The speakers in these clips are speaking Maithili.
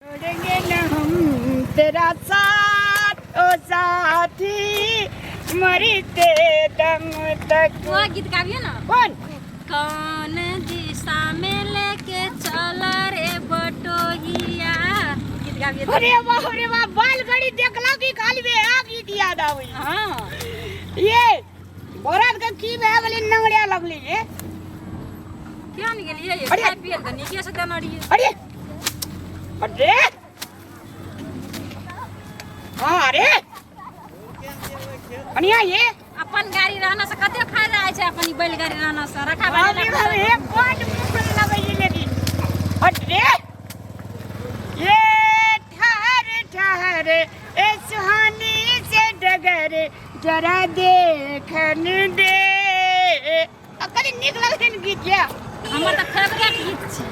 छोड़ेंगे न हम तेरा साथ ओ साथी मरते दम तक। वो गीत गाबियो ना। कौन? कौन दिशा में लेके चला रे बटोहिया, गीत गाबियो। अरे वाह, अरे वाह, बाल घड़ी देखला की खाली में आ गीत याद आवे। हाँ। ये बरद के की भए गेलै, नंगड़िया लगली ये। क्यों नहीं गेलिए ये? अरे! खाय पिए तऽ नीके से देने रहिए। अरे अरे हाँ, अरे कनिया ये अपन गाड़ी रहना से कते फायदा होइ छै, अपन ई बैलगाड़ी रहना से रखा अरे बाड़ी। बाप रे, बड मुश्किल लगै छै लेकिन। अरे ये ठहर ठहर ए सुहानी से डगर जरा देखन दे। आ कनी नीक लगै छै ने गीत ये? हमर तऽ फेवरेट गीत छी।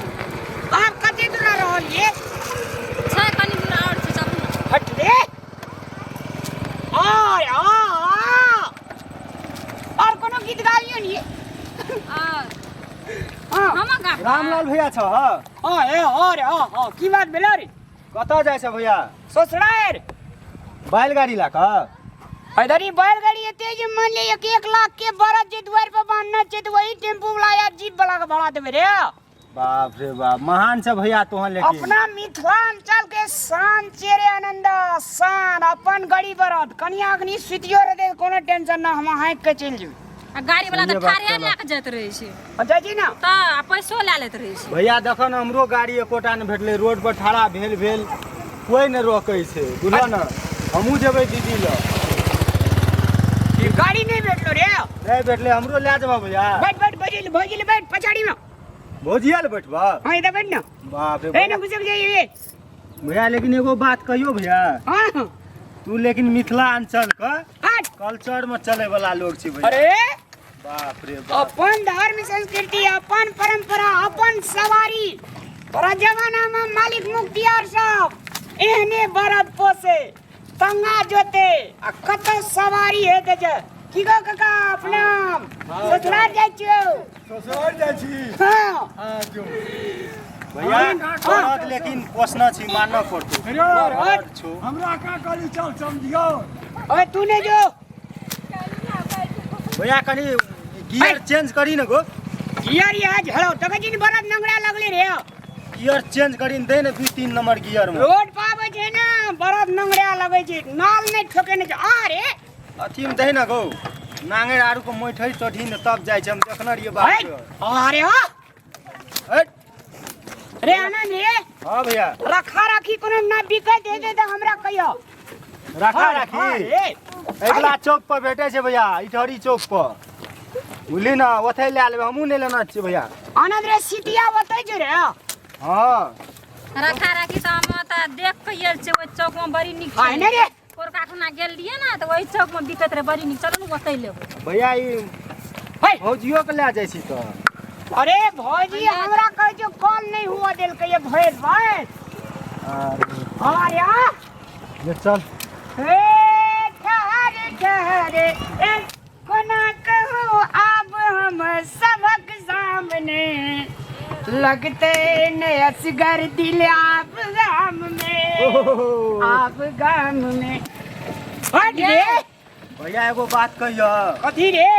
अहाँ कते दूर रहल ये? छै, कनी दूर आओर छै, चलू ने। हट रे। और आ और कोनो गीत गाबियो नि? आओर हाँ। हम गाबै। रामलाल भैया छ? हाँ, ए और हाँ हाँ, की बात भेलो रे? कतऽ जाइ छ भैया? ससुरार। बैलगाड़ी लए कऽ? इधर बैलगाड़ी एते जे मान ले एक एक लाख के बरद जे दुआर पर बांधना छै तऽ वही टेम्पू वाला या जीप वाला के भाड़ा देबै रे। बाप रे बाप, महान छ भैया तोहन लेकिन। अपना मिथिलांचल के शान छे रे आनंद, शान अपन गड़ी बरद। कनिया अखनी सुतियो रहते कोनो टेंशन ना, हम हाँक के चलि जेबै। आ गाड़ी वाला तऽ सहिए बात ठाढ़े कहलह। लए कऽ जाइत रहै छै। आ जाइ छी ना। तऽ आ पैसो लए लैत रहै छै। भैया देखऽ ने, हमरो गाड़ी एकोटा नहि भेटलै, रोड पर ठाढ़ा भेल भेल कोइ नहि रोकै छै, बुझल ने? हमहूँ जेबै दीदी लग। ई गाड़ी नहि भेटलो रे? नहि भेटलै, हमरो लए जेबऽ भैया? बैठ बैठ, भौजी भौजी ले बैठ पछाड़ी में। भौजिया लए बैठबऽ? हाँ, इधर बैठ ना। बाप रे। ए ना घुसक जाइए। भैया, लेकिन एगो बात कहियो भैया? हाँ। तू लेकिन मिथिलांचल के हट। कल्चर में चले वाला लोग छी भैया। अरे बाप रे बाप। अपन धर्म संस्कृति, अपन परंपरा, अपन सवारी। तोरा जमाना में मालिक मुख्तियार सब एहने बरद पोसे, तंगा जोते आ कत सवारी हेते जे। की गो काका, अपना ससुराल जाइ छियौ? ससुराल जाइ छी। हाँ। हाँ, जो। भैया बरद लेकिन पोसना छी, मानऽ पड़तौ। अरे, बरद छौ। हमरा का कहली, चल समझियो। ओए तू नहीं जो। भैया कनी गियर चेंज करी ने गो। गियर यहाँ झड़ो तक जिन बरद नंगड़ा लगले रे। गियर चेंज करी ने दे ने, 2-3 नंबर गियर में। रोड पाबै छै ने बरद नंगड़ा लगै छै, नाल नहि ठोके ने छै। अरे अथी में दे ने गो, नांगरि आरू के मोठै तोठी ने तब जाइ छै, हम देखने रहियै बाप हट। रे। अरे हाँ। हट। रे आनंद रे। हाँ भैया। रखा राखी कोनो ना बिकै दे दे तऽ हमरा कहियो। रखा हाँ, राखी। हाँ, रे। अगिला चौक पर भेटै छै भैया, इटहरी चौक पर, बुझली ने? ओतै लए लेबै, हमहूँ नहि लेना छियै भैया। आनंद रे, सिटिया ओतै छै रे। हाँ। रखा राखी तऽ हम तऽ देख कऽ आयल छियै, ओहि चौक में बड़ी नीक हाँ, छै। ने रे। पोरका खुना गेल रहियै ने तऽ ओहि चौक में बिकैत रहै, बड़ी नीक। चलू ने, ओतै लेबै। भैया ई है। भौजियो के लए जाइ छी तऽ। अरे भौजी हमरा कहै छै कॉल नहीं हुआ देलकै ये भैर भाई। अरे अरे हाँ। ले चल। हे ठहर ठहर ए कोना कहूँ आब हम सबक सामने, लगते ने असगर दिल आप गाम में, आप गाम में। हट रे। भैया एगो बात कहियो। कथी रे?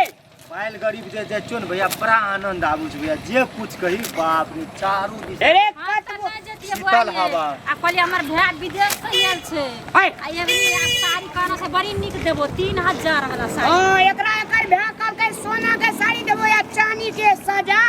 पायल गरीब जे जाइ छियौ ने भैया, बड़ा आनंद आबू छै भैया, जे कुछ कही, बाप रे, चारू दिस अरे हम तऽ कतबो नहि जैतियै शीतल बुआ ये। हवा। आ कहलियै हमर भाय विदेश से आयल छै। है। आ एबरी आ साड़ी कहना से बड़ी नीक देबो, 3000 वाला साड़ी। हाँ, एकरा एकर भाय कहलकै सोना के साड़ी देबो या चांदी के सजा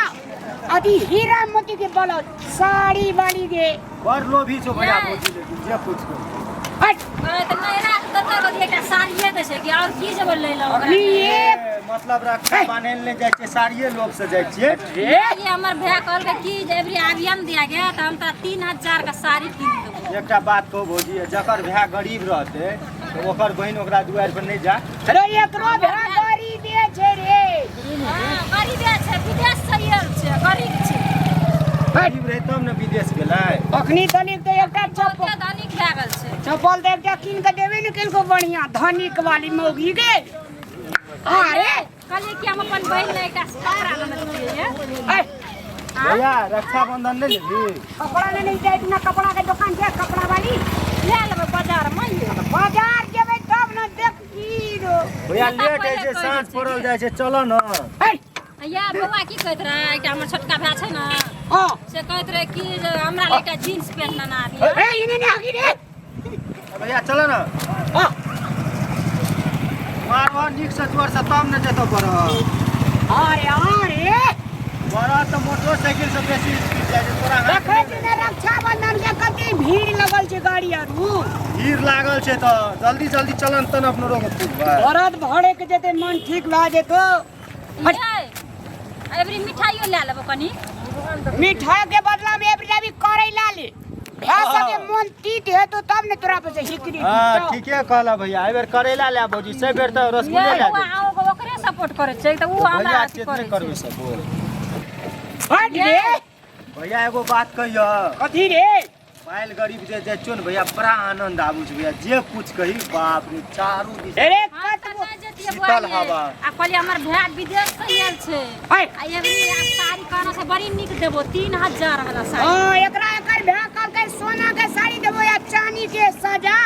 अथी हीरा मोती के बोलो साड़ी वाली के। बड़ लोभी छौ भैया। नहि। भौजी लेकिन जे कुछ कही। हट। कहै तऽ नहि राख देतै तऽ एकटा साड़िये दै छै कि आओर की जेबै लै लए ओकरा? अभी एक ए, मतलब रक्षा बान्है लए नहि जाइ छियै, साड़िये लोभ से जाइ छियै। रे ये हमर भाय कहलकै कि जे एबरी आबिये ने दिया गे तऽ हम तोरा 3000 के साड़ी कीन देबो। एकटा बात कहू भौजी, जकर भाय गरीब रहतै तऽ ओकर बहिन ओकरा दुआरि पर नहि जा। अरे एकरो भाय गरीबे छै रे। हँ, गरीबे छै, विदेश से आयल छै, गरीब छै। गरीब रहै तब ने विदेश गेलै। अखनी तनिक तऽ एकटा चप्पल बहुते धनिक भए गेल छै। चप्पल तऽ एकटा कीन कऽ देबे ने केलको बढ़िया धनिक वाली मौगी के। अरे कहलियै कि हम अपन बहिन लए एकटा कपड़ा लेने छियै। ऐ, भैया रक्षाबंधन नहि लेबही? कपड़ा लेने जाय ना, कपड़ा के दुकान छै कपड़ा वाली। ले लेबै बाजार में ये। बाजार जेबै तब ने देख की रो। भैया नेता लेट होइ पहिले छै, कहै साँझ छै पड़ल कि- जाइ छै, चल न। है या बौआ की कहैत रहे, एकटा हमर छोटका भाय छै ने, हां से कहैत रहे कि जे हमरा लए एकटा जींस पेंट लेना आबियै। ए इने ने आगी रे। भैया चल न। हां मारबह नीक से जोर से तब ने जेतौ बरद। अरे अरे बरद तऽ मोटरसाइकिल से बेसी स्पीड जाइ छै तोरा हाथ देखै छी ने रक्षाबंधन के कते भीड़ लगल छै गाड़ी आरू। भीड़ लागल छै तऽ जल्दी जल्दी चलन तन अपनो रोग पुगबै। बरद भरे के जेतै मन ठीक भए जेतौ। ये एबरी मिठाइयो लए लेबो कनी। मिठाई के बदला में एबरी अभी करैला ले। भए सके मन तीत हेतौ तब ने तोरा पर से हिकरी हाँ टूटतौ। ठीके कहला भैया, एहि बेर करैला ले भौजी, से बेर तऽ रसगुल्ले ये ले बौआ अहूँ ओकरे सपोर्ट करै छै तऽ ओ हमरा भैया अथी चेत नहि करै करबै छै। सब बोल। हट रे। भैया एगो बात कहियो। कथी रे? पायल गरीब जे जाइ छियौ ने भैया, बड़ा आनंद आबै छै भैया, जे कुछ कही बाप रे चारू दिस अरे हम तऽ कतबो नहि जैतियै शीतल बौआ ये। हवा। आ कहलियै हमर भाय विदेश से आयल छै। है। आ एबरी आ साड़ी कहना से बड़ी नीक देबो, 3000 वाला साड़ी। हाँ, एकरा एकर भाय कहलकै सोना के साड़ी देबो या चांदी के सजा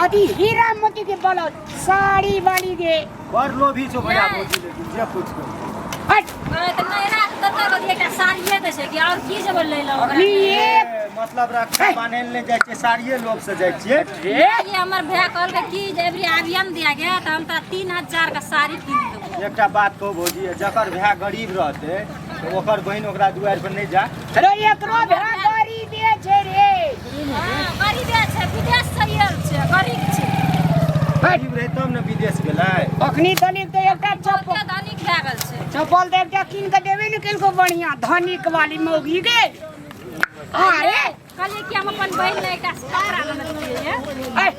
अथी हीरा मोती के बलौज साड़ी वाली गे। बड़ लोभी छौ भैया नहि। भौजी, लेकिन जे कुछ कही। हट। अरे तऽ नैहरा से देतै तऽ एकटा साड़िये दै छै कि आओर की जेबै लै लए ओकरा? अखनी एक ए, मतलब रक्षा बान्है लए नहि जाइ छियै, साड़िये लोभ से जाइ छियै। रे ये हमर भाय कहलकै कि जे एबरी आबिये ने दिया गे तऽ हम तोरा 3000 के साड़ी कीन देबो। एकटा बात कहू भौजी, जकर भाय गरीब रहतै तऽ ओकर बहिन ओकरा दुआरि पर नहि जा। अरे एकरो भाय गरीबे छै रे। हँ, गरीबे छै, विदेश से आयल छै, गरीब छै। गरीब रहै तब ने विदेश गेलै। अखनी धनिक तऽ एकटा चप्पल बहुते धनिक भए गेल छै। चप्पल तऽ एकटा कीन के देबे ने केलको बढ़िया धनिक वाली मौगी गे। अरे कहलियै कि हम अपन बहिन लए एकटा कपड़ा लेने छियै ये। ऐ,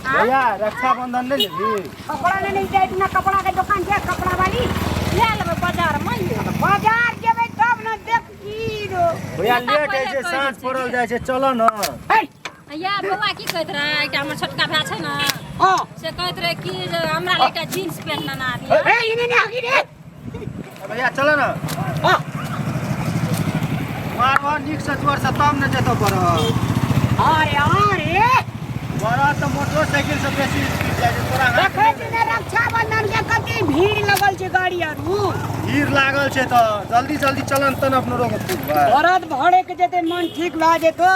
भैया रक्षाबंधन नहि लेबही? कपड़ा लेने जाय ना, कपड़ा के दुकान छै कपड़ा वाली। ले लेबै बाजार में ये। बाजार जेबै तब ने देख की रो। भैया नेता लेट होइ पहिले छै, कहै साँझ छै पड़ल कि- जाइ छै, चल न। है या बौआ की कहैत रहे, एकटा हमर छोटका भाय छै ने, हां से कहैत रहे कि जे हमरा लए एकटा जींस पेंट लेना आबियै। ए इने ने आगी रे। भैया चल न। हां मारबह नीक से जोर से तब ने जेतौ बरद। अरे अरे बरद तऽ मोटरसाइकिल से बेसी स्पीड जाइ छै तोरा हाथ देखै छी ने रक्षाबंधन के कते भीड़ लगल छै गाड़ी आरू। भीड़ लागल छै तऽ जल्दी जल्दी चलन तन अपनो रोग पुगबै। बरद भरे के जेतै मन ठीक भए जेतौ।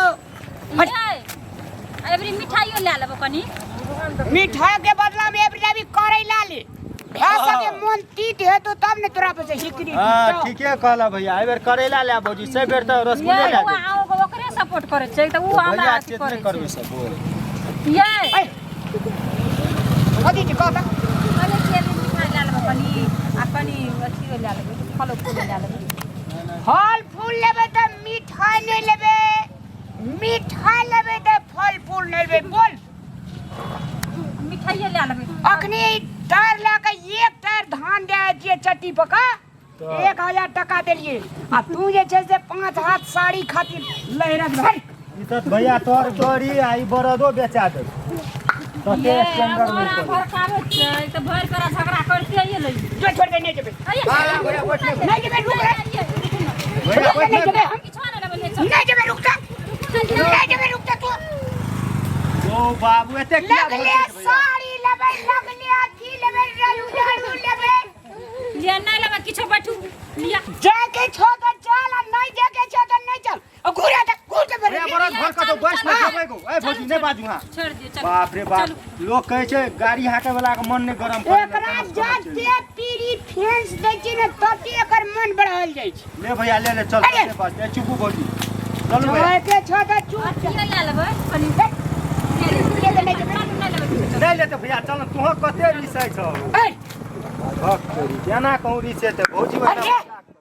ये एबरी मिठाइयो लए लेबो कनी। मिठाई के बदला में एबरी अभी करैला ले। भए सके मन तीत हेतौ तब ने तोरा पर से हिकरी हाँ टूटतौ। ठीके कहला भैया, एहि बेर करैला ले भौजी, से बेर तऽ रसगुल्ले ये ले बौआ अहूँ ओकरे सपोर्ट करै छै तऽ ओ हमरा भैया अथी चेत करै नहि करबै छै। सब बोल। ये ऐ, कथी छै कह तऽ। कहलियै कि एबरी मिठाइ लए लेबो कनी आ कनी अथियो लए लेबै, फलो फूल लए लेबै। फल फूल लेबै तऽ मिठाई नहि लेबै, मिठाई लेबै तऽ फल फूल नहि लेबै। बोल। मिठाइए लए लेबै। अखनी टायर लए के एक टायर धान दे छियै चट्टी पर के, 1000 टका देलियै आ तू जे छै से 5 हाथ साड़ी खातिर लहरत भाई। ई तऽ भैया तोहर गाड़ी आ ई बरदो बेचा दे। तते ये स्टैंडर्ड हमरा नहि करै। भड़काबै छै तऽ भरि तोरा झगड़ा करते अइलै। जो छोड़ दे, नहीं जेबै। अरे भैया बैठ ने। नहीं जेबै, रुक रे। भैया बैठ नहीं ने। जेबै हम। किछो नहि लेबै, ले चल। नहीं जेबै, रुक जा। नहीं जेबै, रुक जा तू। ओ बाबू एते किया लगले भड़कै छै भैया? साड़ी लेबै, लगले अथी लेबै, रलू झाड़ू लेबै। लिअ, नहि लेबै किछो, बैठू लिअ। जाके छो तऽ चल आ नहीं जाके छो तऽ नहीं चल। आ घुरे तऽ घुर जेबै रे। भैया बरद भर कतौ बैस ने जेबै गो। ए भौजी नहि बाजू हाँ। छोड़ि दियौ, चलू। बाप रे बाप, चलू। लोग कहै छै गाड़ी हाके वाला के मन नहि गरम करै। एकरा जते पीढ़ी फेंस दै छै ने तते एकर मन बढ़ल जाइ छै। ले भैया ले ले चल। अरे! चल बस, ए चुपू भौजी, चलू भैया। जाके छो तऽ चुप अथियो लए लेबै कनी। ले ले, नहीं जेबै। चलू, नहि लेबै किछो, चलू। नहि लेते भैया चल, तुह कते रिसै छौ। ऐ, भक तोरी, केना कहूँ रिसेतै भौजी ओहिना। अरे!